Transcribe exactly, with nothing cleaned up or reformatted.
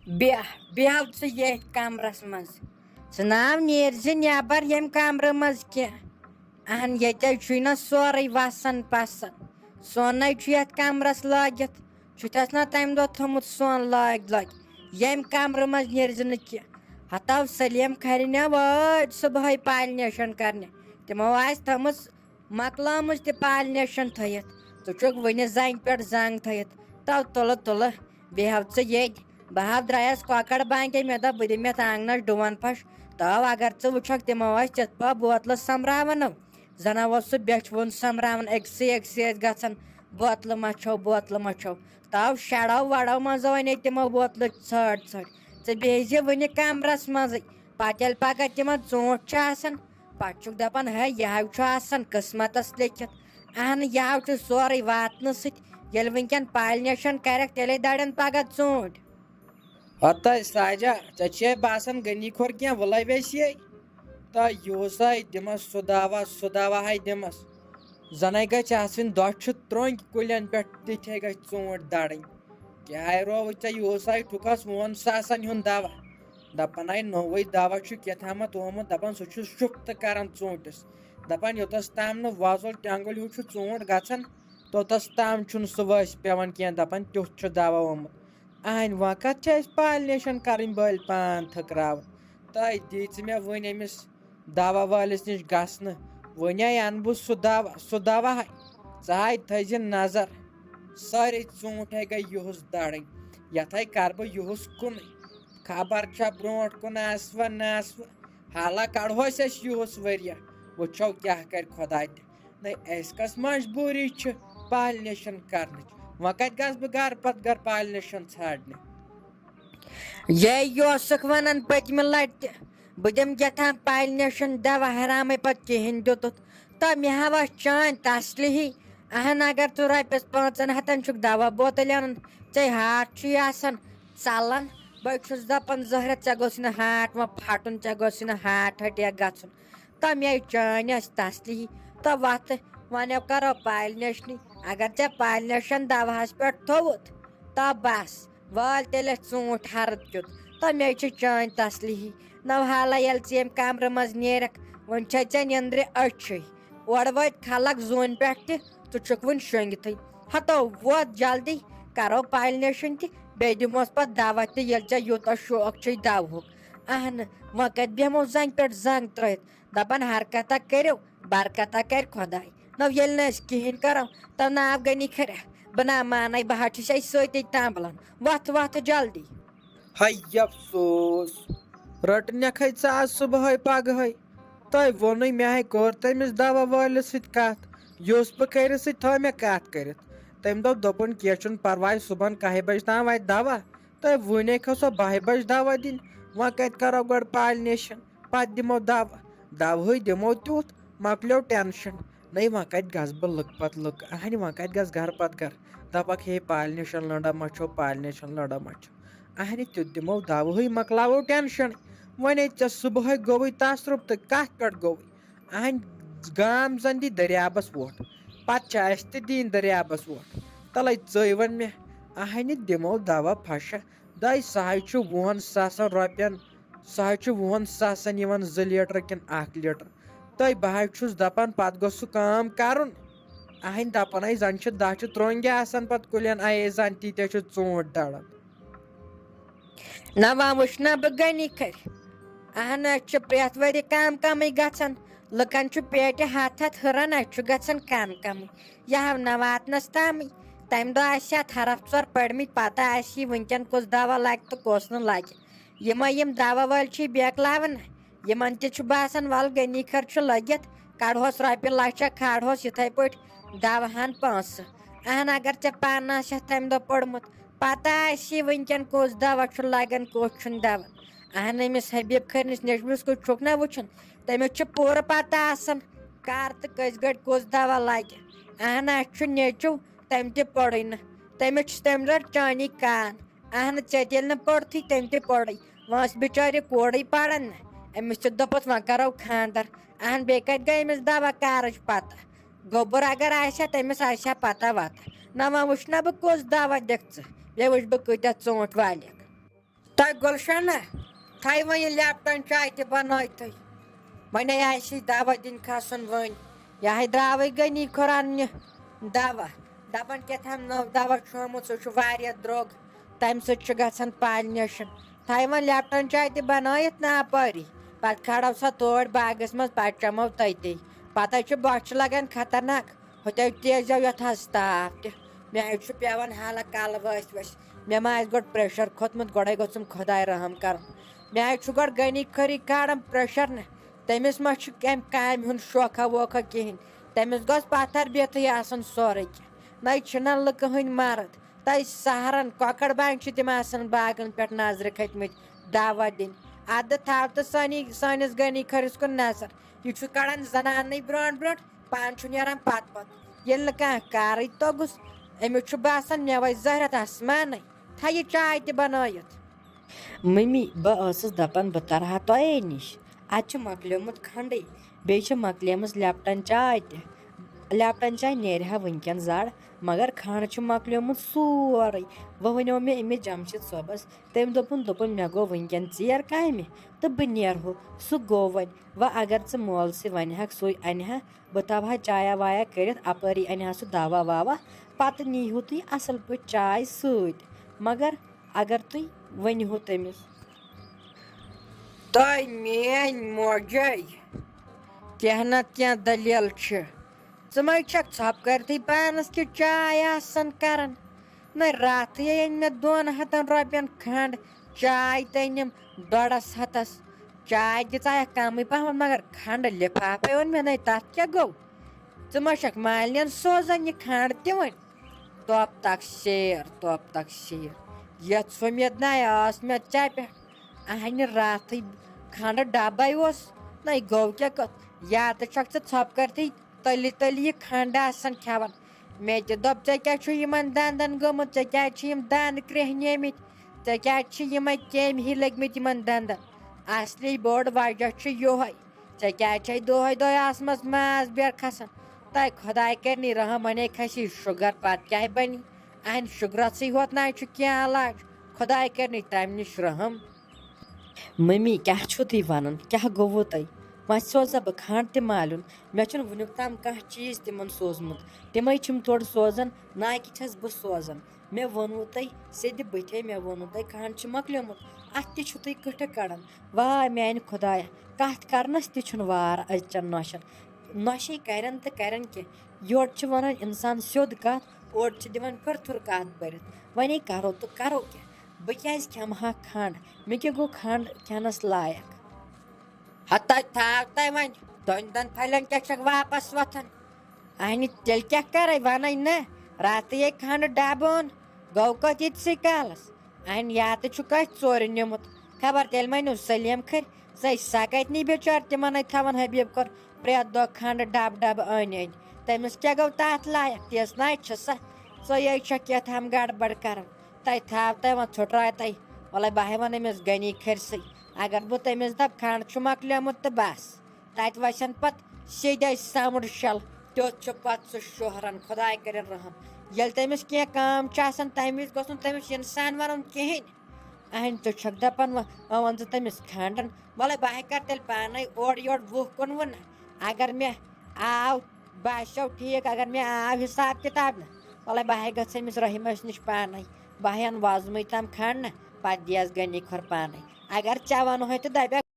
بیٚہہ، بیٚہو ژٕ ییٚتھۍ کمرس منٛز۔ ژٕ ناو نیرزِ نٮ۪بر ییٚمہِ کمرٕ منٛز کینٛہہ۔ اہن، ییٚتے چھُے نہ سورُے وسان پسان۔ سونَے چھُ یتھ کمرس لٲگِتھ۔ چھُتھس نہ تمہِ دۄہ تھوٚمُت سون لٲگۍ لٲگۍ۔ ییٚمہِ کمرٕ منٛز نیرزِ نہٕ کینٛہہ۔ ہتو سلیم کھرِ نہ وٲرۍ صبحٲے پالنیشن کرنہِ۔ تِمو آسہِ تھٲمٕژ مۄکلٲمٕژ تہِ پالنیشن تھٲیِتھ۔ ژٕ چھُکھ وُنہِ زنگہِ پٮ۪ٹھ زنگ تھٲیِتھ۔ تو تُلہٕ تُلہٕ، بیٚہو ژٕ ییٚتۍ۔ بہٕ ہاو درٛایس کۄکر بانگے، مےٚ دوٚپ بہٕ دِمہٕ یتھ آنگنس ڈوٗن پھش۔ تو اگر ژٕ وٕچھکھ تِمو ٲسۍ تِتھ پٲٹھۍ بوتلہٕ سۄمبراوان۔ زنہ اوس سُہ بیچھِ وُن سۄمبراوان، أکسٕے أکسٕے ٲسۍ گژھان، بوتلہٕ مچھو، بوتلہٕ مچھو۔ تو شڑو وڑو منٛزو انے تِمو بوتلہٕ ژھٲنٛڈ ژھٲنٛڈ۔ ژٕ بیٚہزِ وُنہِ کمرس منٛزٕے۔ پتہٕ ییٚلہِ پگاہ تِمن ژوٗنٛٹھۍ چھِ آسان، پتہٕ چھُکھ دپان، ہے، یہِ ہاو چھُ آسان قسمتس لیکھِتھ۔ اہن، یہِ ہاو چھُ سورُے واتنہٕ سۭتۍ۔ ییٚلہِ وٕنکٮ۪ن پالنیشن کرکھ، تیٚلے دڑن پگاہ ژوٗنٛٹھۍ۔ ہتاے ساجا، ژےٚ چھے باسان غنی کھور کینٛہہ وُلے ویسے؟ تہٕ یُہُس ہاے دِمس سُہ دوا، سُہ دوا ہاے دِمس۔ زنے گژھِ آسٕنۍ دۄچھِ ترٛۆنٛگۍ کُلٮ۪ن پٮ۪ٹھ، تِتھے گژھِ ژوٗنٛٹھۍ دڑٕنۍ۔ کیٛاہ رووُے ژےٚ یُہُس ہاے ٹھُکس وُہن ساسن ہُنٛد دوا؟ دپان ہاے نوٚوُے دوا چھُ کیٛاہ تامتھ آمُت، دپان سُہ چھُ شُپھ تہٕ کران ژوٗنٛٹھِس۔ دپان یوٚتس تام نہٕ وۄزُل ٹٮ۪نٛگُل ہیوٗ چھُ ژوٗنٛٹھ گژھان، توٚتس تام چھُنہٕ سُہ وٲسۍ پٮ۪وان کینٛہہ، دپان تیُتھ چھُ دوا آمُت۔ اہنہِ وۄنۍ کتھ چھِ اَسہِ پالنیشن کرٕنۍ بٔلۍ پان تھٔکراوُن؟ تۄہہِ دی ژٕ مےٚ وٕنۍ أمِس دوا وٲلِس نِش گژھنہٕ، وٕنۍ اَنہٕ بہٕ سُہ دوا، سُہ دوا۔ ژٕ ہاے تھٲیزِ نظر، سٲری ژوٗنٛٹھۍ ہے گٔے یُہُس دڑٕنۍ، یتھ ہے کرٕ بہٕ یُہُس کُنٕے۔ خبر چھا برونٛٹھ کُن آسوٕ نہ آسوٕ، حالا کڑہوس أسۍ یُہُس ؤرۍیہ، وٕچھو کیٛاہ کرِ خۄداے تہِ۔ نَے، اَسہِ کۄس مجبوٗری چھِ پالنیشن کرنٕچ؟ وۄنۍ کَتہِ گژھٕ بہٕ گرٕ پتہٕ گرٕ پالنیشن ژھانڈنہِ؟ یے یہِ اوسُکھ وَنان پٔتمہِ لَٹہِ تہِ، بہٕ دِمہٕ کیٛاہ تام پالنیشن دوا، حرامے پتہٕ کِہیٖنۍ دیُتُتھ۔ تہٕ مےٚ ہا ٲس چٲنۍ تسلی ہی۔ اہن، اگر ژٕ رۄپیَس پانٛژن ہَتَن چھُکھ دوا بوتل اَنان، ژےٚ ہارٹ چھُے آسان ژلان۔ بہٕ چھُس دَپان زہرہ، ژےٚ گوٚژھ نہٕ ہارٹ وۄنۍ پھٹُن، ژےٚ گوٚژھ نہٕ ہارٹ اٹیک گژھُن۔ تہٕ مےٚ چٲنۍ ٲس تسلی۔ تہٕ وۄتھٕ، وۄنۍ کرو پالنیشنٕے۔ اگر ژےٚ پالنیشن دوہس پٮ۪ٹھ تھوٚوُتھ، تہٕ بس، وٲلۍ تیٚلہِ اَسہِ ژوٗنٛٹھۍ ہرٕد کیُتھ۔ تہٕ مےٚ چھِ چٲنۍ تسلی۔ نو حالہ ییٚلہِ ژٕ ییٚمہِ کمرٕ منٛز نیرکھ، وۄنۍ چھے ژےٚ نیٚندرِ أچھے۔ اورٕ وٲتۍ خلق زوٗنہِ پٮ۪ٹھ تہِ، ژٕ چھُکھ وُنہِ شۄنٛگِتھٕے۔ ہتو ووت جلدی، کرو پالنیشن تہِ، بیٚیہِ دِمہوس پتہٕ دوا تہِ، ییٚلہِ ژےٚ یوٗتاہ شوق چھُے دوہُک۔ اہنہٕ، وۄنۍ کتہِ بیٚہمو زنگہِ پٮ۪ٹھ زنگ ترٲیِتھ؟ دپان حرکتہ کٔرِو، برکتہ کرِ خۄداے۔ نو ییٚلہِ نہٕ أسۍ کِہیٖنۍ کرو، تو ناو غنی کھریا، بہٕ نہ مانے، بہٕ ہا چھُس اَسہِ سۭتی تامبلان۔ وۄتھ، وۄتھ جلدی۔ ہاے افسوس، رٔٹنکھ ہے ژٕ آز صبحٲے پگہٲے۔ تۄہہِ ووٚنُے، مےٚ ہے کوٚر تٔمِس دوا وٲلِس سۭتۍ کتھ، یہِ اوس بہٕ کٔرِتھ سۭتۍ تھٲو مےٚ کتھ کٔرِتھ۔ تٔمۍ دوٚپ، دوٚپُن، کینٛہہ چھُنہٕ پرواے، صُبحن کاہہِ بجہِ تام واتہِ دوا۔ تۄہہِ وُنے کھو سۄ باہہِ بجہِ دوا دِنۍ، وۄنۍ کتہِ کرو گۄڈٕ پالنیشن، پتہٕ دِمو دوا۔ دوہٕے دِمو تیُتھ، مۄکلیو ٹینشن۔ نَے وۄنۍ کتہِ گژھٕ بہٕ لُکہٕ پتہٕ لُکہٕ، اہنہِ وۄنۍ کتہِ گژھٕ گرٕ پتہٕ گرٕ، دپکھ ہے پالنیشن لٔنڈا ما چھو، پالنیشن لٔنڈا ما چھو۔ اہنہِ تیُتھ دِمو دوہٕے، مۄکلاوو ٹینشن۔ وۄنۍ ہے ژےٚ صبحٲے گوٚوُے تصرُف تہٕ کتھ پٮ۪ٹھ گوٚوُے؟ اہنہِ گام زن دی دٔریابس ووٹھ، پتہٕ چھِ اسہِ تہِ دِنۍ دٔریابس ووٹھ۔ تلے ژٕے وَن مےٚ، اہنہِ دِمو دوا پھشہ۔ دَے سُہ حظ چھُ وُہَن ساسَن رۄپیَن، سُہ حظ چھُ وُہَن ساسَن یِوان زٕ لیٖٹر کِنہٕ اَکھ لیٖٹر۔ تہٕ بہٕ حظ چھُس دَپان، پَتہٕ گوٚژھ سُہ کٲم کَرُن۔ اَہَنۍ دَپان، اَے زَن چھِ دَچھِ ترٛوٚنٛگۍ آسان پَتہٕ کُلٮ۪ن، اَے زَن تہِ تہِ چھِ ژوٗنٛٹھۍ دَران۔ نہ وۄنۍ وٕچھ نہ بہٕ غنی کھرِ۔ اَہَن، اَسہِ چھُ پرٛٮ۪تھ ؤری کَم کَمٕے گژھان۔ لُکَن چھُ پیٹہِ ہَتھ ہَتھ ہُران، اَسہِ چھُ گژھان کَم کَمٕے۔ یہِ ہاو نہ واتنَس تامٕے۔ تَمہِ دۄہ آسہِ ہا حرف ژور پٔرمٕتۍ، پَتہ آسہِ یہِ وٕنکٮ۪ن کُس دَوا لَگہِ تہٕ کُس نہٕ لَگہِ۔ یِمَے یِم دَوا وٲلۍ چھِ بیکلاوان، یِمَن تہِ چھُ باسان، وَلہٕ غنی کھر چھُ لٔگِتھ، کَڑہوس رۄپیہِ لَچھا، کھالہوس یِتھَے پٲٹھۍ دَوہَن پونٛسہٕ۔ اَہَن، اگر ژےٚ پانہٕ آسہِ ہا تَمہِ دۄہ پوٚرمُت، پَتہ آسہِ ہے وٕنکٮ۪ن کُس دَوا چھُ لَگان، کُس چھُنہٕ دَوا۔ اَہَن، أمِس حبیٖب کھٔرنِس نیٚچوِس کُس چھُکھ نہ وٕچھُن، تٔمِس چھُ پوٗرٕ پَتہ آسان، کَر تہٕ کٔژِ گٲڑۍ کُس دَوا لَگہِ۔ اَہَن، اَسہِ چھُ نیٚچوٗ، تٔمۍ تہِ پوٚرُے نہٕ۔ تٔمِس چھِ تٔمۍ رٔٹ چانی کان۔ اہنہٕ، ژےٚ تہِ ییٚلہِ نہٕ پوٚرتھٕے، تٔمۍ تہِ پوٚرٕے۔ وۄنۍ ٲس بِچارِ کورٕے پَران نہ۔ أمِس تہِ دوٚپُس، وۄنۍ کَرو خانٛدر۔ اہن، بیٚیہِ کَتہِ گٔے أمِس دَوا کارٕچ پَتہ؟ گوٚبُر اگر آسہِ ہا، تٔمِس آسہِ ہا پَتہ وَتہ۔ نہ، وۄنۍ وٕچھ نہ بہٕ کُس دَوا دِکھ ژٕ، بیٚیہِ وٕچھ بہٕ کۭتیٛاہ ژوٗنٛٹھۍ والٮ۪کھ۔ تۄہہِ گُلشنہ، تھایہِ وۄنۍ یہِ لیپٹن چاے تہِ بنٲیتھٕے۔ وۄنۍ آسہِ دوا دِنۍ کھسُن وۄنۍ۔ یہِ ہے درٛاوٕے غنی خۄر اننہِ دوا۔ دپان کیٛاہ تام نٔو دوا چھُ آمُت، سُہ چھُ واریاہ درٛوگ۔ تمہِ سۭتۍ چھُ گژھان پالنیشن۔ تھایہِ وۄنۍ لیپٹن چاے تہِ بنٲیِتھ نا اپٲری۔ پتہٕ کھڑو سۄ توڑۍ باغس منٛز، پتہٕ چمو تٔتی۔ پتہٕ حظ چھُ بۄچھِ لگان خطرناک۔ ہُتہِ تیزیو یتھ حظ تاپھ تہِ۔ مےٚ حظ چھُ پٮ۪وان حالہ کلہٕ ؤسۍ ؤسۍ۔ مےٚ ما آسہِ گۄڈٕ پریشر کھوٚتمُت، گۄڈے گوٚژھُم خۄداے رحم کرُن۔ مےٚ حظ چھُ گۄڈٕ غنی خٲری کھاران پریشر نہ۔ تٔمِس ما چھُ کمہِ کامہِ ہُنٛد شوقہ ووقہ کِہینۍ؟ تٔمِس گوٚژھ پتھر بِہتھٕے آسُن سورُے کینٛہہ۔ نَے چھِنہ لُکہٕ ہٕنٛدۍ مرد۔ تَے سہرن کۄکر بانہِ چھِ تِم آسان باغن پٮ۪ٹھ نظرِ کھٔتۍ مٕتۍ دوا دِنۍ۔ ادٕ تھاو تہٕ سٲنی، سٲنِس غنی خٲرِس کُن نظر۔ یہِ چھُ کڑان زنانٕے برونٛٹھ برونٛٹھ، پانہٕ چھُ نیران پتہٕ پتہٕ۔ ییٚلہِ نہٕ کانٛہہ کارٕے توٚگُس، أمِس چھُ باسان مےٚ وَے زہرٮ۪تھ آسمانٕے۔ تھایہِ چاے تہِ بنٲیِتھ۔ مٔمی، بہٕ ٲسٕس دَپان بہٕ تَرٕ ہا تۄہے نِش۔ اَتہِ چھُ مۄکلیومُت کھنٛڈٕے، بیٚیہِ چھِ مۄکلیمٕژ لیپٹن چاے تہِ۔ لیپٹن چاے نیرِ ہا وٕنکٮ۪ن زَڈ، مگر کھنٛڈ چھُ مۄکلیومُت سورُے۔ وۄنۍ وَنیو مےٚ أمِس جمشید صٲبَس، تٔمۍ دوٚپُن، دوٚپُن، "مےٚ گوٚو وٕنکٮ۪ن ژیر کامہِ تہٕ بہٕ نیرٕ ہو، سُہ گوٚو وۄنۍ۔ وۄنۍ اگر ژٕ مول سٕے وَنہِ ہَکھ، سُے اَنہِ ہا، بہٕ تھاوٕ ہا چایا وایا کٔرِتھ، اَپٲری اَنہِ ہا سُہ دوا واوا، پَتہٕ نیٖہِو تُہۍ اَصٕل پٲٹھۍ چاے سۭتۍ۔ مگر اگر تُہۍ ؤنِو تٔمِس۔" تۄہہِ میٲنۍ موجے کینٛہہ نتہٕ کینٛہہ دٔلیٖل چھِ۔ ژٕ مَے چھَکھ ژھۄپہٕ کٔرتھٕے پانَس کِژھ چاے آسان کران؟ نہ، راتھٕے أنۍ مےٚ دۄن ہَتَن رۄپیَن کھنٛڈ، چاے تہِ أنِم ڈۄڈَس ہَتَس۔ چاے دِژایَکھ کَمٕے پَہمَتھ، مگر کھنٛڈٕ لِفافَے اوٚن مےٚ نَے، تَتھ کیٛاہ گوٚو؟ ژٕ ما چھَکھ مالِنٮ۪ن سوزان یہِ کھنٛڈ تہِ وۄنۍ؟ توپ تک شیر، توپ تک شیر۔ یَتھ سۄ مےٚ نَے ٲس مےٚ ژےٚ پٮ۪ٹھ۔ اَہَنہِ راتھٕے کھنٛڈٕ ڈَبَے اوس، نَے گوٚو کیٛاہ کَتھ؟ یا تہٕ چھَکھ ژٕ ژھۄپہٕ کٔرتھٕے تٔلِتھ تٔلِتھ یہِ کھنٛڈ آسان کھٮ۪وان۔ مےٚ تہِ دوٚپ، "ژےٚ کیٛاہ چھُ یِمَن دَنٛدَن گوٚمُت؟ ژےٚ کیٛازِ چھِ یِم دَنٛد کرٛیٚہنیمٕتۍ؟ ژےٚ کیٛازِ چھِ یِمَے کیٚمۍ ہِوۍ لٔگمٕتۍ یِمَن دَنٛدَن؟" اَصلی بوٚڑ وجہ چھُ یِہوٚے۔ ژےٚ کیٛازِ چھے دۄہَے دۄہَے آسمَس ماز بیٚر کھسان؟ تۄہہِ خۄداے کَرنی رحم، وَنے کھسی شُگر، پَتہٕ کیٛاہ بَنی؟ اَہَنہِ شُگرَسٕے ہوت نَے چھُ کینٛہہ علاج۔ خۄداے کَرنی تَمہِ نِش رحم۔ مٔمی، کیٛاہ چھِو تُہۍ وَنان؟ کیٛاہ گوٚوُ تۄہہِ؟ وۄنۍ سوزا بہٕ کھنٛڈ تہِ مالیُن؟ مےٚ چھُنہٕ وٕنیُک تام کانٛہہ چیٖز تِمَن سوٗزمُت۔ تِمَے چھِم تورٕ سوزان، نہ کہِ چھَس بہٕ سوزان۔ مےٚ ووٚنوُ تۄہہِ سیٚدِ بٕتھے، مےٚ ووٚنوُ تۄہہِ کھنٛڈ چھُ مۄکلیومُت، اَتھ تہِ چھُو تُہۍ کٕٹھٕ کَڑان۔ واے میٛانہِ خۄدایہ، کَتھ کَرنَس تہِ چھُنہٕ وار أزچَن نۄشَن۔ نۄشے کَرن تہٕ کَرن کیٛاہ؟ یورٕ چھِ وَنان اِنسان سیوٚد کَتھ، اورٕ چھِ دِوان کھٕرتھُر کَتھ بٔرِتھ۔ وۄنۍ کَرو تہٕ کَرو کیٛاہ؟ بہٕ کیٛازِ کھٮ۪مہٕ ہا کھنٛڈ؟ مےٚ کیٛاہ گوٚو کھنٛڈ کھٮ۪نَس لایق؟ ہتا تھاو تۄہہِ وۄنۍ، دۄن دۄن پھلٮ۪ن کیٛاہ چھَکھ واپس وۄتھان؟ اہنہِ تیٚلہِ کیٛاہ کَرَے، وَنَے نہ، راتٕے ہے کھنٛڈٕ ڈَبہٕ اوٚن، گوٚو کَتھ ییٖتسٕے کالَس؟ اہنہِ یا تہٕ چھُ کٲنٛسہِ ژورِ نیوٗمُت، خبر تیٚلہِ ما نیوٗ سلیٖم کھٔرۍ، سۄے سۄ کَتہِ نی بِچٲر، تِمَن ہے تھاوان حبیٖب کھۄر پرٛٮ۪تھ دۄہ کھنٛڈٕ ڈَبہٕ ڈَبہٕ أنۍ أنۍ۔ تٔمِس کیٛاہ گوٚو تَتھ لایق؟ تِژھ نہ چھِ سۄ، ژٕے چھَکھ کیٛاہ تام گڑبڑ کَران۔ تۄہہِ تھاو تۄہہِ وۄنۍ ژھُٹراے تۄہہِ۔ وَلَے بہٕ ہے وَنہٕ أمِس غنی کھٔرۍ سٕے۔ اگر بہٕ تٔمِس دَپہٕ کھنٛڈ چھُ مۄکلیومُت تہٕ بَس۔ تَتہِ وَسن پَتہٕ سیٚدۍ اَسہِ ساوُنٛڈ شَل۔ تیُتھ چھُ پَتہٕ سُہ شوہرَن، خۄداے کٔرِن رحم۔ ییٚلہِ تٔمِس کینٛہہ کٲم چھِ آسان، تَمہِ وِزِ گوٚژھ نہٕ تٔمِس اِنسان وَنُن کِہیٖنۍ۔ اَہَنۍ ژٕ چھَکھ دَپان وۄنۍ، وۄنۍ وَن ژٕ تٔمِس کھنٛڈَن۔ وَلَے بہٕ ہے کَرٕ تیٚلہِ پانَے اورٕ یورٕ وُہ کُنوُہ نہ۔ اگر مےٚ آو باسیو ٹھیٖک، اگر مےٚ آو حساب کِتاب نہ، وَلَے بہٕ ہے گٔژھ أمِس رحیٖمَس نِش پانَے۔ بہٕ ہے اَنہٕ وۄزمٕے تام کھنٛڈ نہ، پَتہٕ دِیَس غنی کھۄر پانَے۔ اگر ژےٚ وَنہوے تہٕ دَپٮ۪کھ،